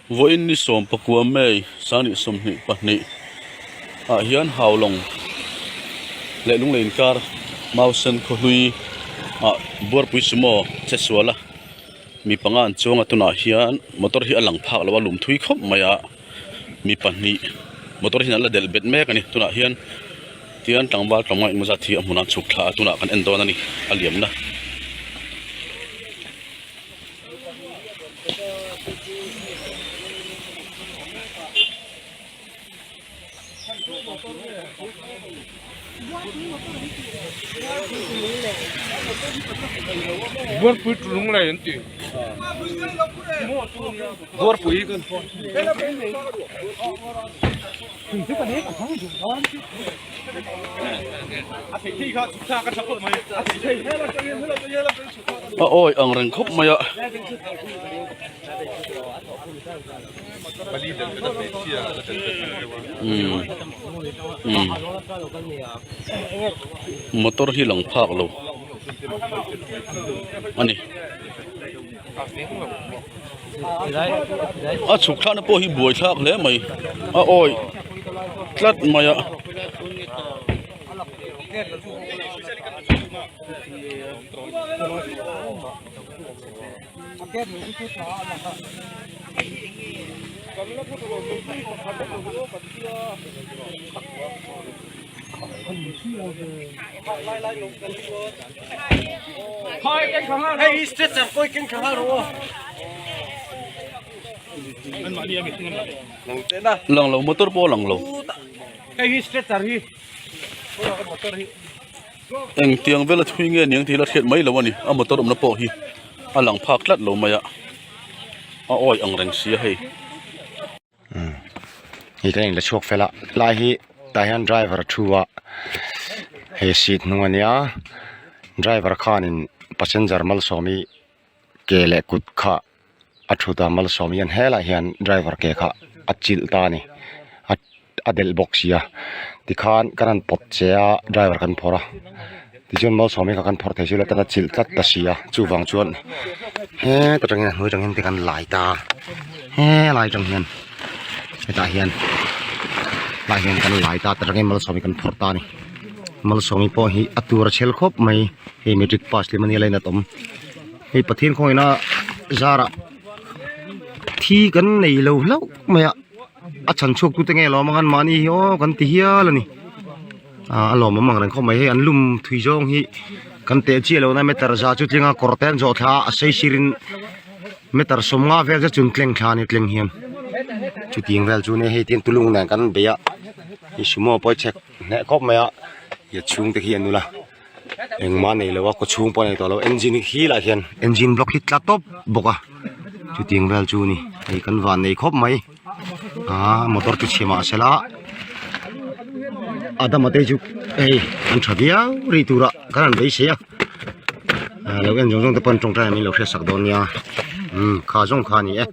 Vawiin ni 19 May 2022 ah hian Haulawng leh Lunglei inkar Mausen khawhlui ah Buarpui Sumo che sual a mi panga an chuang a tunah hian motor hi a lang phak lo a lum thui khawp mai a mi pahnih motor hian an la delh bet mek a ni tunah hian tian tlangval tlawmnga engemaw zat hi a hmunah an chhuk thla a tunah kan en dawn a ni a liamna. Buarpui Lunglei an ti. Buarpui kan A awi ang reng khawp mai a. Motor hi lang phak lo a ni. A chhuk thlakna pawh hi buai thlak hle mai a awi tlat mai a. Lang lo motor pawh a lang lo. Engtiang vela thui nge niang tih hi la hriat mai lo a ni a motor awmna pawh hi a lang phak tlat lo mai a a awi ang reng sia hei. Hei kan inla chhuak fel a lai hi tah hian driver a thu a hei seat hnung a nia driver khanin passenger malsawmi ke leh kut kha a thut a malsawmi hian helaiah hian driver ke kha a chilh ta a ni a a delh bawk sia tikhan kan han pawt che a driver kan phawrh a tichuan malsawmi kha kan phawrh thei zui lo tan a chilh tlat ta si a chuvang chuan heta tangin a hnuai tangin te kan lai ta a helai tang hian hetah hian tlaiah hian kan lai ta ta tangin malsawmi kan phawrh ta a ni malsawmi pawh hi a tur a chhel khawp mai hei matric pass lem ania lainat awm hei pathian khawngin a zarah thi kan nei lo hlauh mai a. A chhan chhuak tute nge lawm ang an mahni hi aw kan ti hial a ni ah a lawmawm ang reng khawp mai hei an lum thui zawng hi kan teh chiah lo na meter za chu tling a kawr te an zawh thla a a sei sir in meter sawmnga vel zet chu an tleng thla a ni tleng hian chutiang vel chu nia hei tiang tulung nen kan bei a hei sumo pawh a chhek hneh khawp mai a a chhung te khi an ula engmah a nei lo a kaw chhung pawh a nei tawh lo engine hi lah hian engine block hi tla tawp bawk a chutiang vel chu a ni hei kan van nei khawp mai aaa motor chu chhe mah sela a dama te chu hei an tha viau rih turah kan han beisei a lo en zawng zawng te pawn tawngtai an inlo hriat sak dawn nia umm kha zawng kha a ni e.